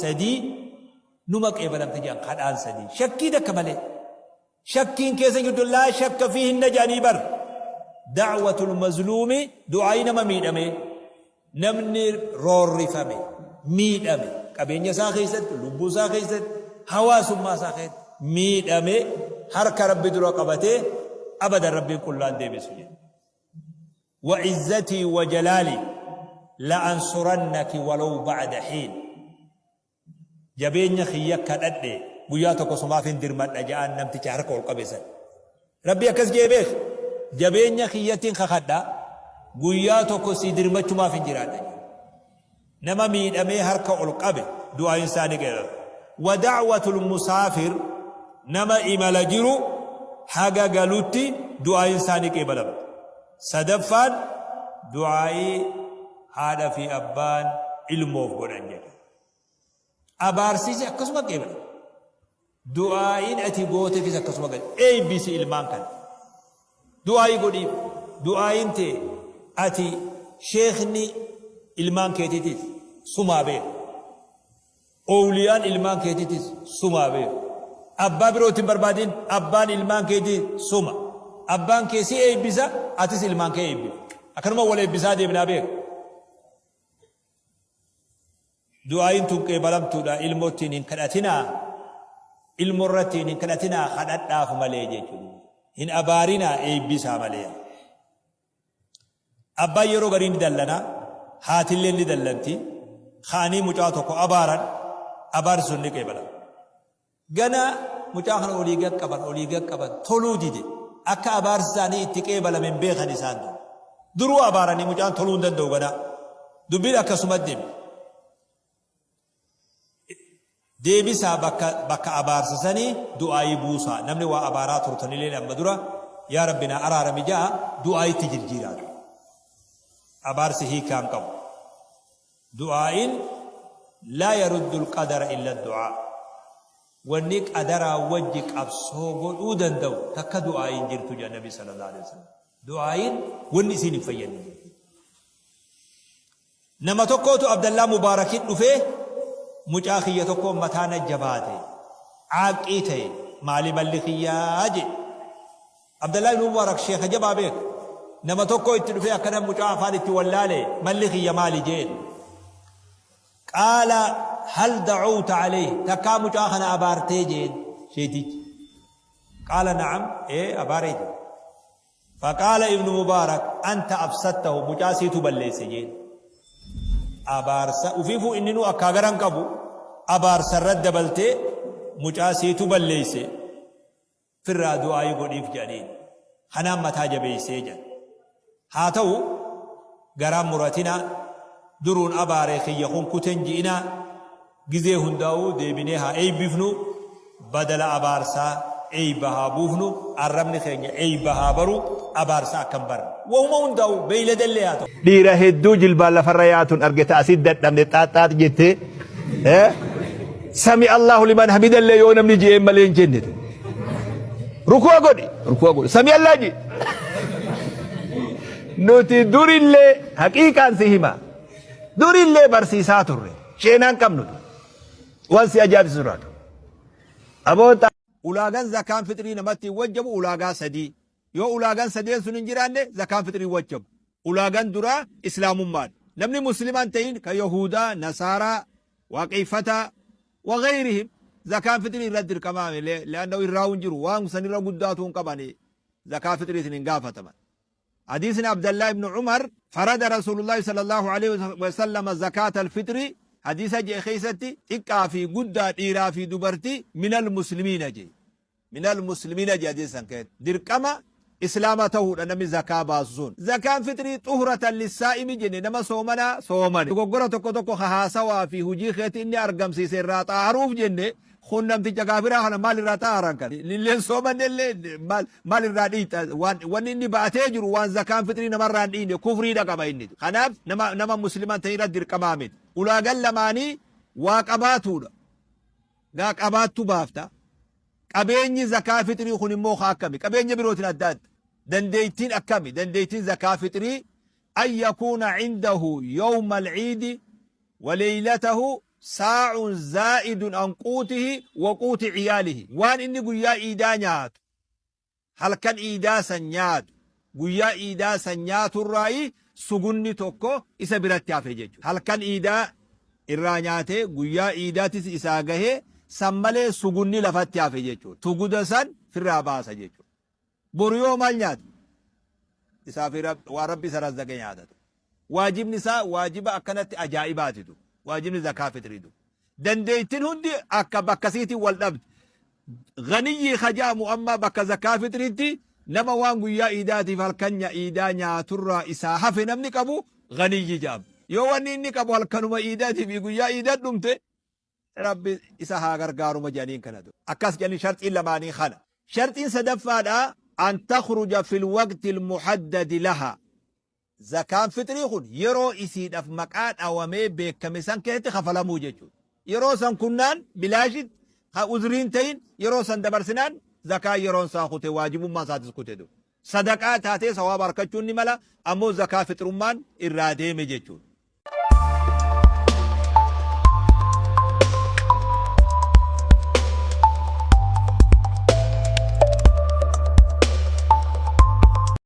sadii numa qeebalamti jedhan kadhaan sadii shakkii takka malee. Shakkiin keessa hin jirtu laa shakka fiihinna jedhanii bar. Da'watul mazluumi du'aa'ii nama miidhamee. Namni roorrifame, miidhame, qabeenya isaa keessatti, lubbuu isaa keessatti, hawaasummaa isaa keessatti miidhame harka Rabbi dura qabatee abadan Rabbiin qullaan deebisu jedhe. Wa izzatii wa jalaalii la ansurannaki walaw ba'da hiin. Jabeenya kiyya kadhadhe guyyaa tokko sumaafin dirmadha ja'aan namticha harka ol qabe san. Rabbi akkas je'e beeki. Jabeenya kiyyattin kakadha guyyaa tokko sii dirmachumaafin jiraadha je'e. Nama miidhamee harka ol qabe du'aayin isaa ni qeebalama. Wa da'watul musaafir nama imala jiru haga galutti du'aayin isaa ni qeebalama. Sadaffaan du'aa'ii haadha fi abbaan ilmoof godhan jechuudha. Abaarsiisi akkasuma qeebala. Du'aa'iin ati gooteefis akkasuma gadi. Eebbisi ilmaan kana. Du'aa'ii godhiif. Du'aa'iin tee ati sheekni ilmaan keetiitis sumaa beeka. Owliyaan ilmaan keetiitis sumaa beeka. Abbaa birootti hin barbaadin abbaan ilmaan keetii suma. Abbaan kee si eebbisa atis ilmaan kee eebbifta. Akkanuma wal eebbisaa deemnaa beeka. Du'aa'iin tun qeebalamtuudha ilmottiin hin kadhatinaa ilmorrattiin hin kadhatinaa kadhadhaaf malee jechuudha. Hin abaarinaa eebbisaa malee. Abbaan yeroo garii ni dallana, haatillee ni dallanti. Ka'anii mucaa tokko abaaran, abaarsi sun ni qeebalama. Gana mucaa kana olii gad qaban, olii gad qaban, toluu dide. Akka abaarsi isaanii itti qeebalame hin beekan isaan dur. Duruu abaaranii mucaan toluu hin danda'u ganaa. Dubbiin akkasuma deemti. Deebisaa bakka bakka abaarsa sanii du'aayii buusaa. Namni waa abaaraa turtanilleen amma dura yaa Rabbi naa araarami ja'a du'aayitti jirjiiraa. Abaarsi hiikaa hin qabu. Du'aa'iin laa yaruddul qadara illa du'aa. Wanni qadaraa wajji qabsoo godhuu danda'u takka du'aa'iin jirtu jedha Nabi sallallahu alaihi wasallam. Du'aa'iin wanni isiin hin fayyadne jirtu. Nama tokkootu Abdallaa Mubaarakitti dhufee mucaa kiyya tokkoon mataa na jabaate caaqqii ta'e maali malli kiyyaa jedhe. Abdallaa ibn Mubaarak sheeka jabaa beeka. Nama tokkoo itti dhufee akkana mucaa afaan itti wallaale malli kiyya maali jeen. Qaala hal da'awta alayhi takkaa mucaa kana abaartee jeen sheetichi. Qaala na'am ee abaaree jeen. Faqaala ibnu mubaarak anta afsadtahu mucaa siitu balleesse jeen. Abaarsa ufiifuu inninuu akkaa gara hin qabu abaarsa irra dabaltee mucaa siitu balleesse firraa du'aayii godhiif jedhaniin. Kanaan mataa jabeessee jedhan. Haa ta'u garaan muratinaa duruun abaare kiyya kun kuten ji'inaa Gizee hundaa'uu deebinee haa eeybifnu, badala abaarsaa eeyba haa buufnu, arrabni keenya eeyba haa baru, abaarsa akka hin barre. Wahuma hundaa'uu, beeyladallee haa ta'u. Dhiira hedduu jilbaan lafarra yaatun arge ta asit dadhabne xaax xaax jettee sami Allahu liman hamidallee yoo namni je'een malee hin jenne. Ruku'a godhi ruku'a godhi sami Allah ji. Nuti durillee haqiiqaan si hima durillee barsiisaa turre. Sheenaan qabnu waan si ajaa'ibsiisu irraa ta'u. Aboo Ulaagan zakaan fixrii namatti hin wajjabu ulaagaa sadii. Yoo ulaagan sadeen sun hin jiraanne zakaan fixrii hin wajjabu. Ulaagan duraa islaamummaadha. Namni muslima hin ta'in ka yahuudaa, nasaaraa, waaqeyfataa wa gayrihim zakaan fixrii irratti dirqamaa li'annahu irraa hin jiru waan sanirra guddaatu hin qabani zakaa fixriitiin hin gaafataman. Hadiisni Abdallah ibn Umar farada Rasuulullaahi sallallaahu aleyhi wa sallama zakaatal fixri hadiisa je'e keeysatti xiqqaa fi guddaa dhiiraa fi dubartii minal muslimiina je'e. Minal muslimiina je'e hadiisa san keessatti. Dirqama Islaama tahuudha namni zakaa baasu sun. Zakaan fixrii xuhratan lissaa'imi jenne nama soomanaa soomane. Dogoggora tokko tokko ka haasawaa fi hujii keetti inni argamsiise irraa xaaharuuf jenne. Kun namticha kaafiraa kana maal irraa xaaharan kan illeen soomanne illee maal maal irraa dhiixa waan wanni inni baatee jiru waan zakaan fixrii namarraa hin dhiine kufriidha qaba inni kanaaf nama nama musliman ta'e irra dirqamaa miti ulaagan lamaanii waa qabaatuudha gaa qabaattu baafta qabeenyi zakaa fixrii kun immoo haa akkami qabeenya birootiin adda adda dandeettiin akkami dandeettiin zakaa fixrii an yakuuna cindahu yawma alciidi wa leeylatahu. Saa'un zaa'idun an quutihi wa quuti ciyaalihi. Waan inni guyyaa iidaa nyaatu, halkan iidaa san nyaatu, guyyaa iidaa san nyaaturraayi sugunni tokko isa biratti hafe jechuudha. Halkan iidaa irraa nyaatee guyyaa iidaatis isaa gahee san malee sugunni lafatti hafe jechuudha. Suguda san firraa baasa jechuudha. Boru yoo maal nyaata? Isaa fi waan Rabbi isa razzaqe nyaatatu. Waajibni isaa waajiba akkanatti ajaa'ibaatitu. Waajibni zakaa fitriitu. Dandeettiin hundi akka bakka siitiin wal dhabde. Ganiyyii kajaamu amma bakka zakaa fitriitti nama waan guyyaa iidaatiif halkan iidaa nyaaturraa isaa hafe namni qabu ganiyyi jedhama. Yoo wanni inni qabu halkanuma iidaatii fi guyyaa iidaa dhumte, Rabbi isa haa gargaaruma jedhaniin kanatu. Akkas jedhanii sharxiin lamaanii kana. Sharxiin sadaffaadha an takhruja fil waqti almuhaddadi laha. Zakaan fixrii kun yeroo isiidhaaf maqaa dhawamee beekame san keessatti kafalamuu jechuudha. Yeroo san kunnaan bilaashitti ha uzriin ta'in yeroo san dabarsinaan zakaan yeroon isaa kute, waajibummaan isaatis kute du. Sadaqaa taatee sawaaba harkachuun ni mala, ammoo zakaa fixrummaan irraa deeme jechuudha.